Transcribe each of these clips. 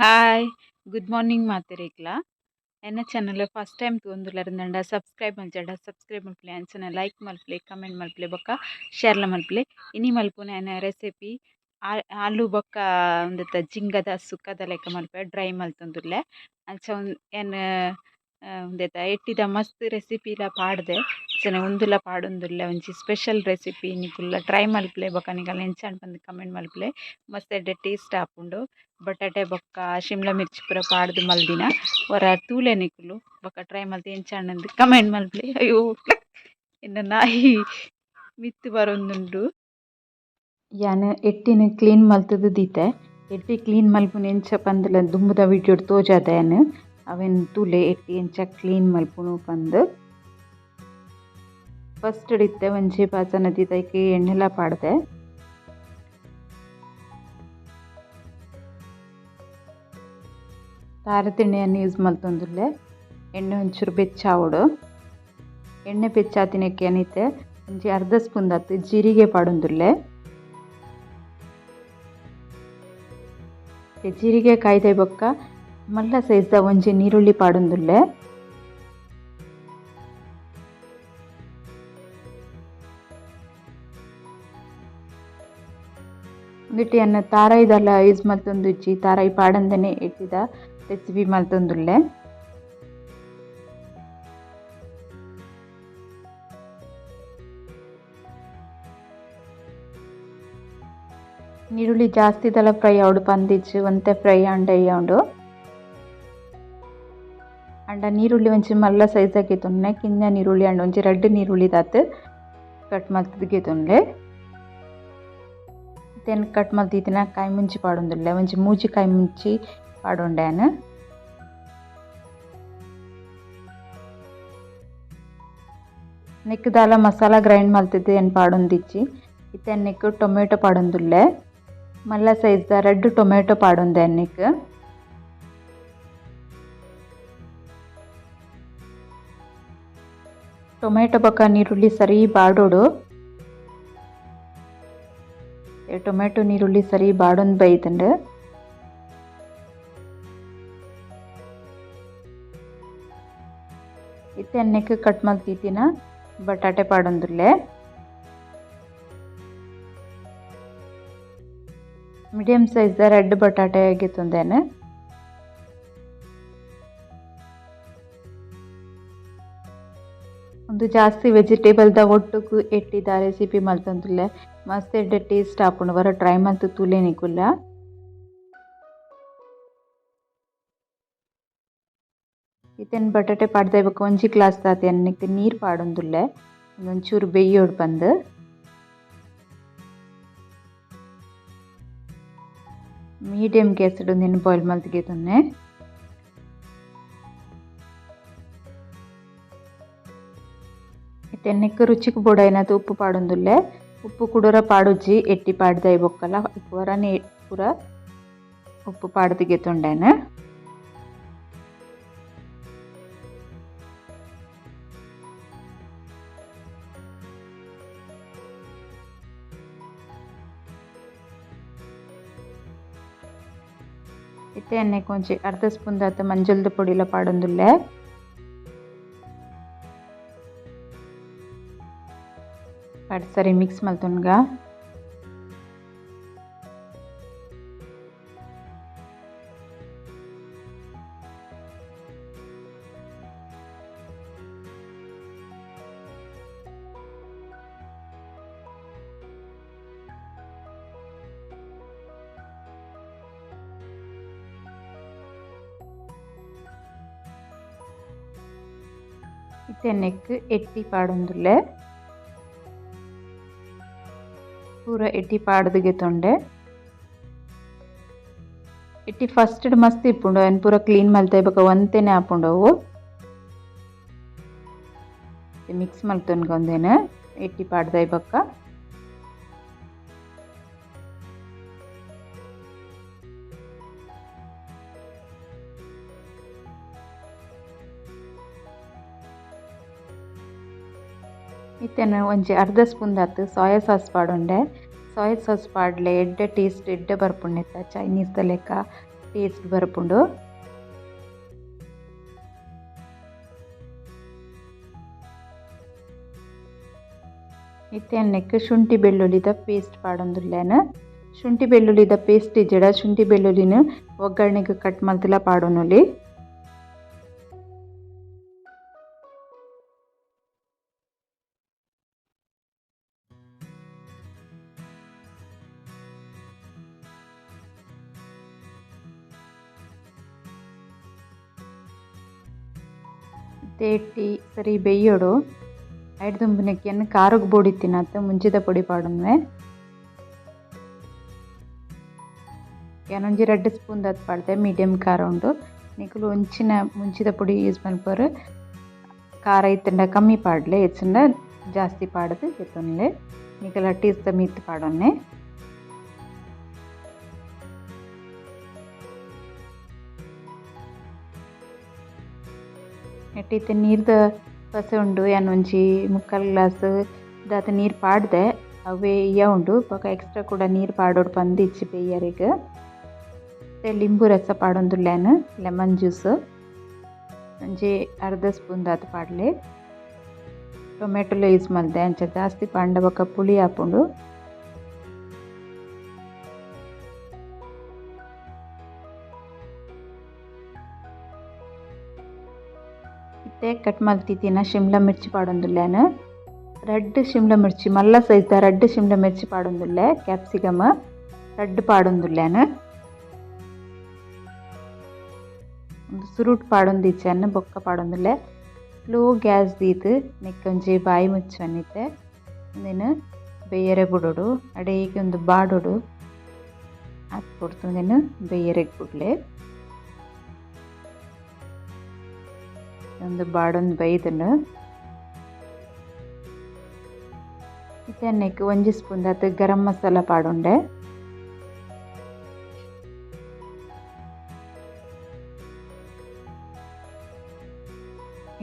Hi, good morning ಮಾತೆರೆಗ್ಲ. ಎನ್ನ channel first time ತೂವೊಂದುಲ್ಲೆರ್ subscribe ಮಲ್ಜಡ subscribe ಮಲ್ಪುಲೆ, ಅಂಚನೆ like ಮಲ್ಪುಲೆ, comment ಮಲ್ಪುಲೆ ಬೊಕ್ಕ ಶೇರ್ಲ ಮಲ್ಪುಲೆ. ಇನಿ ಮಲ್ಪುನ ಎನ್ನ ರೆಸಿಪಿ ಆಲೂ ಬೊಕ್ಕ ಉಂದೆತ ಜಿಂಗದ ಸುಕ್ಕದ ಲೆಕ್ಕ ಮಲ್ಪೆ, ಡ್ರೈ ಮಲ್ತೊಂದುಲ್ಲೆ. ಅಂಚ ಎನ್ನ ಉಂದೆತ ಎಟ್ಟಿದ ಮಸ್ತ್ ರೆಸಿಪಿಲ ಪಾಡ್ದೆ, ಅಂಚನೆ ಉಂದುಲ ಪಾಡೊಂದುಲ್ಲೆ. ಒಂಜಿ ಸ್ಪೆಷಲ್ ರೆಸಿಪಿ, ನಿಕುಲ್ಲ ಟ್ರೈ ಮಲ್ಪುಲೆ ಬೊಕ್ಕ ನಿಕಲ್ನ ಎಂಚ ಪಂದ್ ಕಮೆಂಟ್ ಮಲ್ಪುಲೆ. ಮಸ್ತ್ ಎಡ್ಡೆ ಟೇಸ್ಟ್ ಆಪುಂಡು. ಬಟಾಟೆ ಬೊಕ್ಕ ಶಿಮ್ಲಾ ಮಿರ್ಚಿ ಪೂರ ಪಾಡ್ದು ಮಲ್ದಿನ. ಒರ ತೂಲೆ ನಿಕುಲು, ಬೊಕ್ಕ ಟ್ರೈ ಮಲ್ತ್ ಎಂಚ ಆಂಡ್ ಕಮೆಂಟ್ ಮಲ್ಪುಲೆ. ಅಯ್ಯೋ, ಎನ್ನ ನಾಯಿ ಮಿತ್ತ್ ಬರೊಂದುಂಡು. ಯಾನ್ ಎಟ್ಟಿನ್ ಕ್ಲೀನ್ ಮಲ್ತುದು ದೀತೆ. ಎಟ್ಟಿ ಕ್ಲೀನ್ ಮಲ್ಪುನ ಎಂಚ ಪಂದ್ಲ ದುಂಬುದ ವಿಡಿಯೋಡ್ ತೋಜಾದೆ ಯಾನ್. ಅವೆನ್ ತೂಲೆ, ಎಟ್ಟಿ ಎಂಚ ಕ್ಲೀನ್ ಮಲ್ಪುನು ಪಂದ್. ಫಸ್ಟ್ ಇತ್ತೆ ಒಂಜಿ ಬಾಜನ ದೀದ್ ಐಕ್ ಎಣ್ಣೆಲ ಪಾಡ್ದೆ. ತಾರದೆಣ್ಣೆಯನ್ನು ಯೂಸ್ ಮಲ್ತೊಂದುಲ್ಲೆ. ಎಣ್ಣೆ ಒಂಚೂರು ಬೆಚ್ಚ ಆವೊಡು. ಎಣ್ಣೆ ಬೆಚ್ಚಾತಿನಕ್ಕೆ ಯಾನ್ ಇತ್ತೆ ಒಂಜಿ ಅರ್ಧ ಸ್ಪೂನ್ ದಾತ್ ಜೀರಿಗೆ ಪಾಡೊಂದುಲ್ಲೆ. ಜೀರಿಗೆ ಕಾಯ್ದೆ ಬೊಕ್ಕ ಮಲ್ಲ ಸೈಜ್ ದ ಒಂಜಿ ನೀರುಳ್ಳಿ ಪಾಡೊಂದುಲ್ಲೆ. ಉಂದೆಟ್ ಯಾನ್ ತಾರಾಯಿದಲ ಯೂಸ್ ಮಲ್ತೊಂದುಜ್ಜಿ, ತಾರಾಯಿ ಪಾಡಂದನೆ ಎಟ್ಟಿದ ರೆಸಿಪಿ ಮಲ್ತೊಂದುಲ್ಲೆ. ನೀರುಳ್ಳಿ ಜಾಸ್ತಿದಲ ಫ್ರೈ ಆವೊಡು ಪಂದಿಜ್ಜಿ, ಒಂತೆ ಫ್ರೈ ಆಂಡ ಆಂಡು. ಆಂಡ ನೀರುಳ್ಳಿ ಒಂಜಿ ಮಲ್ಲ ಸೈಜ್ ಗೆತೊನ್ನೆ, ಕಿನ್ಯ ನೀರುಳ್ಳಿ ಆಂಡ ಒಂಜಿ ರಡ್ಡ್ ನೀರುಳ್ಳಿ ದಾತ್ ಕಟ್ ಮಲ್ತುದು ಗೆತೊನ್ಲೆ. ಇತ್ತೆ ಕಟ್ ಮಲ್ತಿತ್ತಿನ ಕಾಯಿ ಮುಂಚಿ ಪಾಡೊಂದುಲ್ಲೆ. ಒಂಜಿ ಮೂಜಿ ಕಾಯಿ ಮುಂಚಿ ಪಾಡೊಂಡೆ ಯಾನ್. ನೆಕ್ಕ್ ದಾಲ ಮಸಾಲ ಗ್ರೈಂಡ್ ಮಲ್ತುದು ಯಾನ್ ಪಾಡೊಂದಿಜ್ಜಿ. ಇತ್ತೆ ನೆಕ್ಕ್ ಟೊಮೆಟೊ ಪಾಡೊಂದುಲ್ಲೆ. ಮಲ್ಲ ಸೈಜ್ ದ ರಡ್ಡ್ ಟೊಮೆಟೊ ಪಾಡೊಂದೆ ನೆಕ್ಕ್. ಟೊಮೆಟೊ ಬೊಕ್ಕ ನೀರುಳ್ಳಿ ಸರಿ ಬಾಡೊಡು. ಟೊಮೆಟೊ ನೀರುಳ್ಳಿ ಸರಿ ಬಾಡೊಂದು ಬೈದ್ಂಡ್. ಇತ್ತೆ ನೆಕ್ಕ್ ಕಟ್ ಮಲ್ತಿತ್ತಿನ ಬಟಾಟೆ ಪಾಡೊಂದುಲ್ಲೆ. ಮೀಡಿಯಂ ಸೈಜ್ ದ ರಡ್ಡ್ ಬಟಾಟೆ ಗೆತೊಂದೆ. ಉಂದು ಜಾಸ್ತಿ ವೆಜಿಟೇಬಲ್ ದ ಒಟ್ಟುಗು ಎಟ್ಟಿದ ರೆಸಿಪಿ ಮಲ್ತೊಂದುಲ್ಲೆ. ಮಸ್ತ್ ಎಡ್ಡೆ ಟೇಸ್ಟ್ ಆಪುಂಡು. ಒರ ಟ್ರೈ ಮಲ್ತ್ ತೂಲೆ ನಿಕುಲ್ಲ. ಇತ್ತೆನ್ ಬಟಾಟೆ ಪಾಡ್ದೆ ಬೊಕ ಒಂಜಿ ಗ್ಲಾಸ್ ದಾತ್ ಯಾನ್ ನೆಕ್ಕ್ ನೀರ್ ಪಾಡೊಂದುಲ್ಲೆ, ಒಂಚೂರು ಬೆಯ್ಯೊಡು ಪಂದ್. ಮೀಡಿಯಂ ಗ್ಯಾಸ್ ಡ್ ಉಂದೆನ್ ಬಾಯ್ಲ್ ಮಲ್ತ್ ಗೆತೊನ್ನೆ. ಇತ್ತೆ ನೆಕ್ಕ್ ರುಚಿಕ್ ಬೋಡಾಯಿನಾತ್ ಉಪ್ಪು ಪಾಡೊಂದುಲ್ಲೆ. ಉಪ್ಪು ಕುಡೊರ ಪಾಡುಜ್ಜಿ, ಎಟ್ಟಿ ಪಾಡ್ದಾಯಿ ಬೊಕ್ಕಲ ಒರನೆ ಪೂರ ಉಪ್ಪು ಪಾಡ್ದ್ ಗೆತೊಂಡೆ. ಇತ್ತೆ ನೆಕ್ಕ್ ಒಂಜಿ ಅರ್ಧ ಸ್ಪೂನ್ ದಾತ್ ಮಂಜಲ್ದ ಪೊಡಿಲ ಪಾಡೊಂದುಲ್ಲೆ. ಪಾಡ್ದ್ ಸರಿ ಮಿಕ್ಸ್ ಮಲ್ತೊನ್ಗ. ಇತ್ತೆ ನೆಕ್ಕ್ ಎಟ್ಟಿ ಪಾಡೊಂದುಲ್ಲೆ. ಪೂರ ಎಟ್ಟಿ ಪಾಡ್ದ್ ಗೆತೊಂಡೆ. ಎಟ್ಟಿ ಫಸ್ಟ್ ಮಸ್ತ್ ಇಪ್ಪುಂಡು, ಅವೆನ್ ಪೂರ ಕ್ಲೀನ್ ಮಲ್ತೆ ಬೊಕ ಒಂತೆನೆ ಆಪುಂಡು ಅವು. ಮಿಕ್ಸ್ ಮಲ್ತೊನ್ಗ ಉಂದೆನ್ ಎಟ್ಟಿ ಪಾಡ್ದಾಯಿ ಬೊಕ್ಕ. ಇತ್ತೆನ್ ಒಂಜಿ ಅರ್ಧ ಸ್ಪೂನ್ ದಾತ್ ಸೋಯಾ ಸಾಸ್ ಪಾಡೊಂಡೆ. ಸೋಯಾ ಸಾಸ್ ಪಾಡ್ಲೆ ಎಡ್ಡೆ ಟೇಸ್ಟ್ ಎಡ್ಡೆ ಬರ್ಪುಂಡು. ನೆತ್ತ ಚೈನೀಸ್ ದ ಲೆಕ್ಕ ಟೇಸ್ಟ್ ಬರ್ಪುಂಡು. ಇತ್ತೆ ನೆಕ್ ಶುಂಠಿ ಬೆಳ್ಳುಳ್ಳಿದ ಪೇಸ್ಟ್ ಪಾಡೊಂದುಲ್ಲೇನ. ಶುಂಠಿ ಬೆಳ್ಳುಳ್ಳಿದ ಪೇಸ್ಟ್ ಇಜ್ಜಡ ಶುಂಠಿ ಬೆಳ್ಳುಳ್ಳಿನ ಒಗ್ಗರಣೆಗೆ ಕಟ್ ಮಲ್ತಲ ಪಾಡೊನೊಲಿ. ತೇಟಿ ಸರಿ ಬೇಯೋಡು ಐಡ್ದುಂಬುನೆಕ್ಕೆನ್ ಖಾರಗ್ ಬೋಡಿ ತಿನ್ನತ್ತ ಮುಂಚಿದ ಪೊಡಿ ಪಾಡೊನ್ವೆ. ಯಾನೊಂಜಿ 2 ಸ್ಪೂನ್ ದಾತ್ ಪಾಡ್ದೆ, ಮೀಡಿಯಂ ಖಾರ ಉಂಡು. ನಿಕುಲು ಒಂಚಿನ ಮುಂಚಿದ ಪೊಡಿ ಯೂಸ್ ಮಲ್ಪರು ಖಾರ ಇತ್ತಂಡ ಕಮ್ಮಿ ಪಾಡ್ಲೆ, ಹೆಚ್ಚಂಡ ಜಾಸ್ತಿ ಪಾಡದು ಎತ್ತೊನ್ಲೆ. ನಿಕಲ ಟೇಸ್ಟ್ ಮೀತ್ ಪಾಡೊನ್ನೆ. ನೆಟ್ಟಿತ್ತೆ ನೀರ್ದ ಪಸೆ ಉಂಡು. ಯಾನ್ ಒಂಜಿ 3/4 ಗ್ಲಾಸ್ ದಾತ್ ನೀರು ಪಾಡ್ದೆ, ಅವೇ ಇಯ ಉಂಡು. ಬೊಕ ಎಕ್ಸ್ಟ್ರಾ ಕೂಡ ನೀರು ಪಾಡೋಡು ಪಂದ್ ಇಚ್ಚಿ ಬೇಯರೆಗ್. ಮತ್ತೆ ಲಿಂಬು ರಸ ಪಾಡೊಂದುಲ್ಲೇನು, ಲೆಮನ್ ಜ್ಯೂಸ್ ಒಂಜಿ 1/2 ಸ್ಪೂನ್ ದಾತ್ ಪಾಡ್ಲೆ. ಟೊಮೆಟೊಲ ಯೂಸ್ ಮಲ್ದೆ, ಅಂಚ ಜಾಸ್ತಿ ಪಾಂಡ ಬೊಕ ಪುಳಿ ಆಪುಂಡು. ಇತ್ತೆ ಕಟ್ ಮಲ್ತಿತ್ತಿನ ಶಿಮ್ಲಾ ಮಿರ್ಚಿ ಪಾಡೊಂದುಲ್ಲೇನು. 2 ಶಿಮ್ಲಾ ಮಿರ್ಚಿ ಮಲ್ಲ ಸೈಜ್ದ 2 ಶಿಮ್ಲಾ ಮಿರ್ಚಿ ಪಾಡೊಂದುಲ್ಲೆ. ಕ್ಯಾಪ್ಸಿಕಮ್ 2 ಪಾಡೊಂದುಲ್ಲೇನು. ಒಂದು ಸುರುಟ್ ಪಾಡೊಂದಿಚ್ಚನ್ನು ಬೊಕ್ಕ ಪಾಡೊಂದುಲ್ಲೆ. ಸ್ಲೋ ಗ್ಯಾಸ್ ದೀತ್ ನೆಕ್ಕೊಂಜಿ ಬಾಯಿ ಮುಚ್ಚೊನ್ನಿತ್ತೆ ಉಂದೆನ್ ಬೇಯರೆ ಬುಡೊಡು. ಅಡೇಗೆ ಒಂದು ಬಾಡೊಡು ಆತ್ ಪೊರ್ತು ಉಂದೆನ್ ಬೇಯರೆಗ್ ಬುಡ್ಲೆ. ಒಂದು ಬಾಡೊಂದು ಬೈದನು. ಇತ್ತೆ ನೆಕ್ 1 ಸ್ಪೂನ್ ದಾತ್ ಗರಂ ಮಸಾಲ ಪಾಡೊಂಡೆ.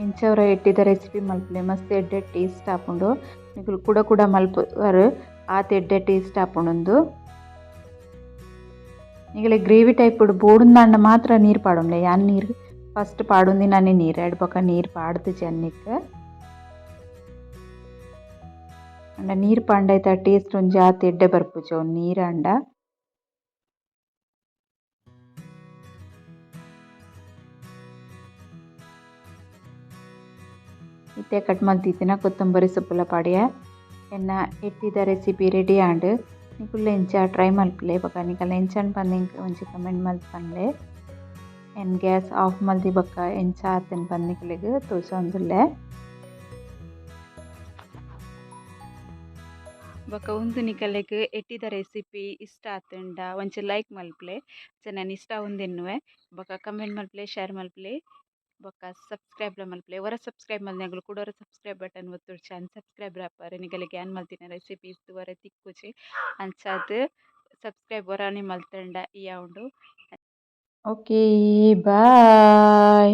ಇಂಚವರ ಎಟ್ಟಿದ ರೆಸಿಪಿ ಮಲ್ಪಲೆ ಮಸ್ತ್ ಎಡ್ಡೆ ಟೇಸ್ಟ್ ಆಪುಂಡು. ನಿಕುಲು ಕೂಡ ಕೂಡ ಮಲ್ಪುವರು ಆತ್ ಎಡ್ಡೆ ಟೇಸ್ಟ್ ಆಪುಂಡು. ನಿಗಲೆ ಗ್ರೇವಿ ಟೈಪ್ ಬೋಡುಂದಾಂಡ ಮಾತ್ರ ನೀರು ಪಾಡೊಂಡೆ. ಯಾನ್ ನೀರು ಫಸ್ಟ್ ಪಾಡೊಂದಿ ನಾನೇ ನೀರು ಎಡ್ ಬೊಕ ನೀರು ಪಾಡ್ದು ಜನ್ನಿಕ್. ಅಂಡ ನೀರು ಪಾಂಡ ಐತ ಟೇಸ್ಟ್ ಒಂಜಿ ಆತ್ ಎಡ್ಡೆ ಬರ್ಪುಜಿ ಅವು ನೀರಾಂಡ. ಇತ್ತೆ ಕಟ್ ಮಲ್ತಿತ್ತಿನ ಕೊತ್ತಂಬರಿ ಸೊಪ್ಪುಲ ಪಾಡ್ಯ. ಎನ್ನ ಎಟ್ಟಿದ ರೆಸಿಪಿ ರೆಡಿ ಆಂಡ್. ನಿಕುಲು ಎಂಚ ಟ್ರೈ ಮಲ್ಪುಲೆ ಬೊಕ ನಿಕಲ್ ಎಂಚ ಪಂದ್ ಎಂಕ್ ಒಂಜಿ ಕಮೆಂಟ್ ಮಲ್ತ್ ಪನ್ಲೆ. ಎನ್ ಗ್ಯಾಸ್ ಆಫ್ ಮಲ್ದಿ ಬೊಕ ಎಂಚ ಆತುಂಡು ಪಂದ್ ನಿಕಲೆಗ್ ತೋಜೊಂದುಲ್ಲೆ. ಬೊಕ ಉಂದು ನಿಕಲೆಗ್ ಎಟ್ಟಿದ ರೆಸಿಪಿ ಇಷ್ಟ ಆತುಂಡ ಒಂಚಿ ಲೈಕ್ ಮಲ್ಪುಲೆ. ಅಂಚ ಇಷ್ಟ ಉಂದೆನ್ನುವೆ. ಬೊಕ ಕಮೆಂಟ್ ಮಲ್ಪುಲೆ, ಶೇರ್ ಮಲ್ಪುಲೆ, ಬೊಕ ಸಬ್ಸ್ಕ್ರೈಬ್ ಲ ಮಲ್ಪುಲೆ. ಒರ ಸಬ್ಸ್ಕ್ರೈಬ್ ಮಲ್ದಿನಕುಲು ಕುಡ ಒರ ಸಬ್ಸ್ಕ್ರೈಬ್ ಬಟನ್ ಒತ್ತೊಡ್ಚಿ ಅನ್ಸಬ್ಸ್ಕ್ರೈಬ್ ಆಪರ್. ನಿಕಲೆಗ್ ಯಾನ್ ಮಲ್ತಿನ ರೆಸಿಪೀಸ್ ತೂವರೆ ತಿಕ್ಕುಜಿ. ಅಂಚಾದ್ ಸಬ್ಸ್ಕ್ರೈಬ್ ಒರಾನೆ ಮಲ್ತಂಡ ಇಯಾ ಉಂಡು. Okay, bye.